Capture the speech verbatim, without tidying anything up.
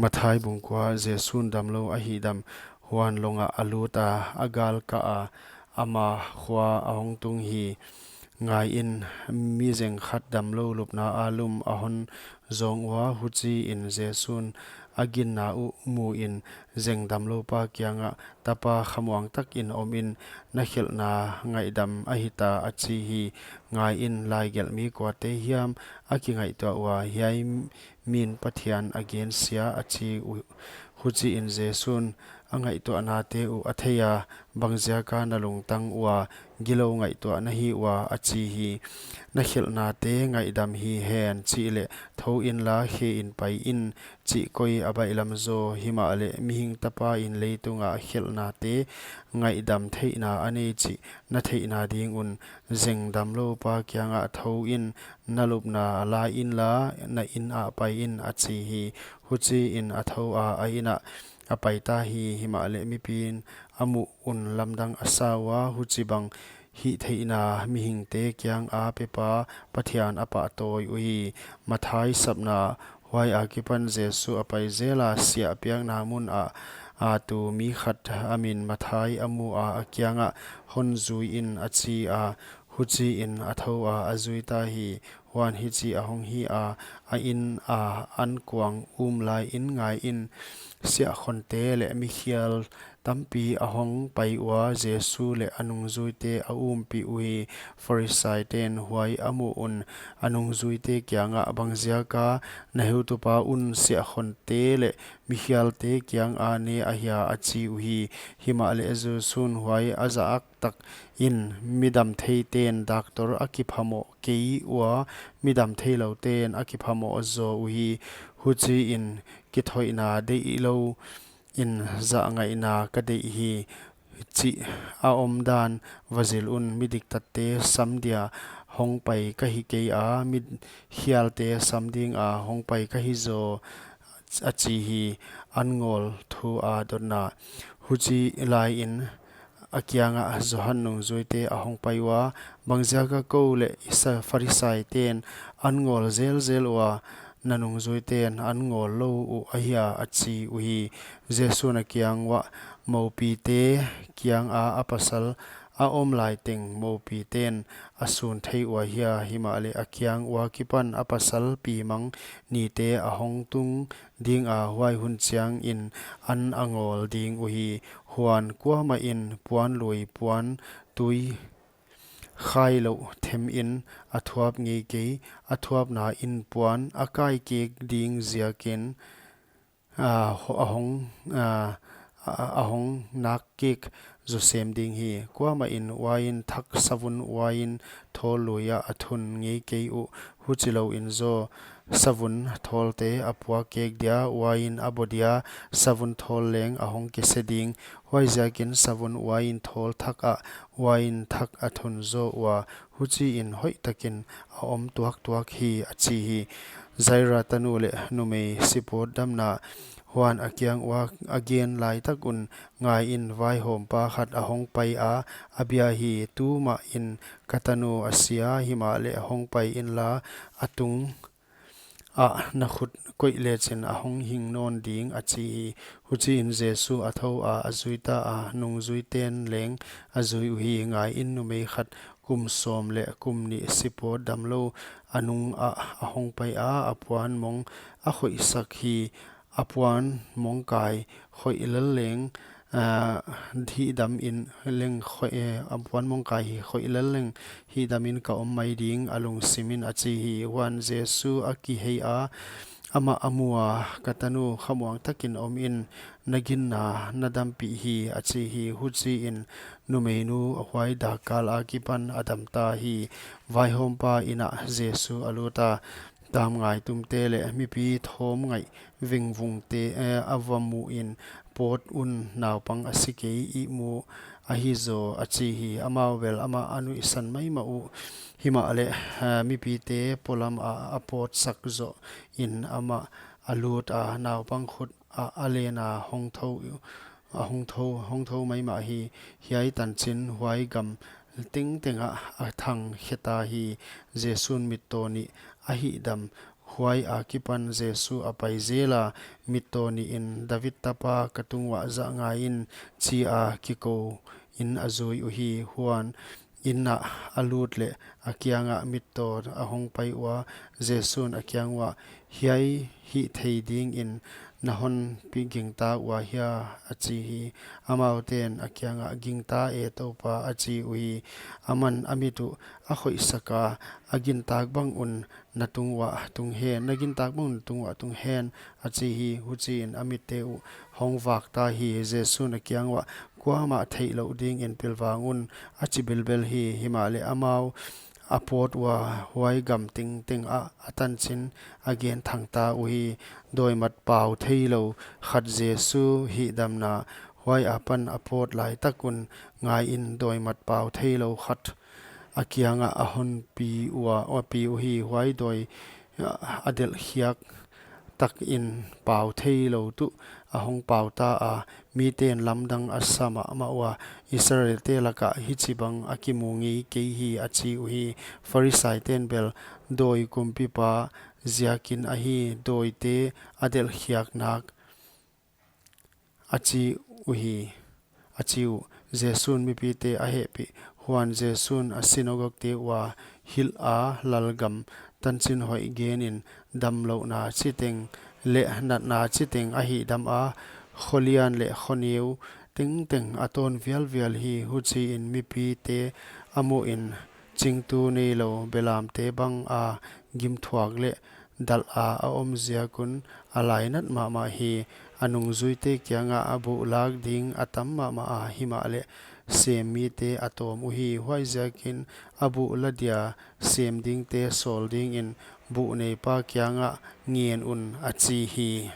Mathai bung kua. Jesu'n damlou a hihdam, huan long ah a lut a, a gal kah a, ama khua a hong tung hi. Ngai in, mi zeng khat damlou lupna a lum a hon zawng ua. Huchiin Jesu'n a ginna uh mu in, zeng damloupa kiangah, Tapa, khamuang takin om in, na khelhna ngaihdam ahi ta, a chi hi. Ngai in, laigelhmi kuate hiam a kingaihtuah ua, hiai min Pathian a gensia, a chi uh. Huchiin Jesu'n a ngaihtuahnate uh a thei a, Bangziaka na lungtang ua, gilou ngaihtuah na hi ua? a chi hi. Na khelhnate ngaihdam hi hen, chih leh, Thou inla, khe in pai in, chih koi a baihlam zaw? Himahleh Mihing Tapa in leitung ah khelhnate ngaihdam theihna a nei chih na theihna ding un, zeng damloupa kiangah, Thou in, na lupna la inla, na inn ah pai in, a chi hi. Huchiin a thou a, a inn ah a pai ta hi. Himahleh mipi'n a muh un lamdang a sa ua, huchibang hihtheihna mihingte kiang a pepa Pathian a pahtawi uhi. Mathai sapna. Huai akipan Jesu a pai zel a, siah piakna mun ah a tu mi khat a min Mathai a mu a, a kiangah, Hon zui in, a chi a. Huchiin a thou a, a zui ta hi. Huan hichi a hong hi a, a inn a ankuang um laiin, ngai in, siahkhonte leh mikhial tampi a hong pai ua, Jesu leh a nungzuite a umpih uhi. Pharisaite'n huai a muh un, a nungzuite kiangah, Bangziaka na heutupa un siahkhonte leh mikhialte kiang a ne ahia? a chi uhi. Himahleh Jesu'n huai a zak tak in, Midam theite'n daktor a kiphamoh kei ua, midam theilou te'n a kiphamoh zaw uhi. Huchiin kithoihna deihlou in zahngaihna ka deih hi, chih a omdan va zil un. Midiktatte sam dia hong pai ka hi kei a, mikhialte sam dinga hong pai ka hi zaw, a chi hi. An ngawl thu a dotna. Huchi laiin a kiangah Johan nungzuite a hong pai ua, Bangziaka kou leh Isa-, Pharisaite'n an ngawl zelzel ua, na nungzuite'n an ngawl lou uh ahia? a chi uhi. Jesu'n a kiang uah, Moupite kiang a a pasal a om lai teng moupite'n a sun thei uh ahia? Himahleh a kiang ua kipan a pasal pi mang nite a hong tung dinga, huai hun chiangin an a ngawl ding uhi. Huan kuamah in puan lui puan tui khai louh them in a thuap ngei kei. A thuapna in puan a kai kek ding ziakin, a, ho-, a hong, a, a, a hong nak kek zaw sem ding hi. Kuamah in uain thak savun uain thawl lui ah a thun ngei kei uh. Huchilou in zaw, savun thawlte a puak kek dia, uain a bo dia, savun thawl leng a hong kese ding. Huaiziakin savun uain thawl thak ah, uain thak a thun zaw ua, huchiin hoihtakin a om tuaktuak hi, a chi hi. Jaira tanu leh numei sipawt damna. Huan a kiang ua a gen laitak un, ngai in, vaihawmpa khat a hong pai a, a bia hi, Tuma in ka tanu a sia, himahleh hong pai inla, a tung ah na khut koih lechin a hong hing nawn ding, a chi hi. Huchiin Jesu a thou a, a zui ta a, nungzuite'n leng a zui uhi. Ngai in, numei khat kum sawm leh kum nih sipawt damlou a nung ah a hong pai a, a puan mong a khoihsak hi. A puan mong kai khoih lel leng, a, hihdam in leng khoih, eh, a puan mong kai hi khoih lel leng hihdam in ka om mai ding, a lungsim in, a chi hi. Huan Jesu a kihei a, amah a mu a, Ka tanu, khamuang takin om in, na ginna na dampih hi, a chi hi. Huchiin numeinu huai dakkal akipan a dam ta hi. Vaihawmpa inn ah Jesu a lut a, tamngai tumte leh mipi thawm ngaih vengvungte, eh, a va mu in, Pawt un, naupang a si kei, ihmu ahi zaw, a chi hi. Amau bel amah a nuihsan maimah uh. Himahleh, eh, mipite polam ah a pawtsak zoh in amah a lut a, naupang khut ah a len a, hong thou, a hong thou, hong thou maimah hi. Hiai tanchin huai gam tengteng ah a thang khe ta hi. Jesu'n mittaw nih a hihdam Huai akipan Jesu a pai jela, mittaw nihin, David tapa, ka tunguah zah ngaiin, chi a kikou in a zui uhi. Huan inn ah a lut leh a kiangah mittaw a hongpai ua, Jesu'n a kiang uah, hiai hih thei dingin na hon pi gingtak ua hia? a chi hi. Amaute'n a kiangah, gingta e Toupa, a chi uhi. Aman a mit uh a khoihsak a, a gintak bang un na tunguah tung hen, na gintak bang un na tunguah tung hen, a chi hi. Huchiin a mitte uh hong vakta hi. Jesu'n a kiang uah, kuamah theihlouh dingin pilvang un, a chi belbel hi. Himahleh amau a pawt ua, huai gam tengteng ah a tanchin a genthangta uhi. Dawimat pau theilou khat Jesu hihdamna. Huai apan a pawt laitak un, ngaiin, dawimat pau theilou khat a kiangah a hon pi ua, a pi uhi. Huai dawi a delhkhiak takin pau theilou tuh a hong pauta a, mite'n lamdang a sa mahmah ua, Israelte lakah hichibang a kimu ngei kei hi, a chi uhi. Pharisaite'n bel, dawi kumpipa ziakin ahi, dawite a delhkhiak nak, a chi uhi, a chi uh. Jesu'n mipite a hehpih. Huan Jesu'n a sinagogte ua hilh a, lalgam tanchin hoih genin, damlouhna chiteng leh natna chiteng a hihdam a, kho lian leh kho neu tengteng a tawn vialvial hi. Huchiin mipite a muhin, chingtu neilou belamte bang a gimthuak leh dalh a a om ziak un a lainat mahmah hi. A nungzuite kiangah, buh lak ding a tam mahmah a, himahleh sem mite a tawm uhi. Huaiziakin a buh la dia sem dingte sawl dingin buh neipa kiangah ngen un, a chi hi.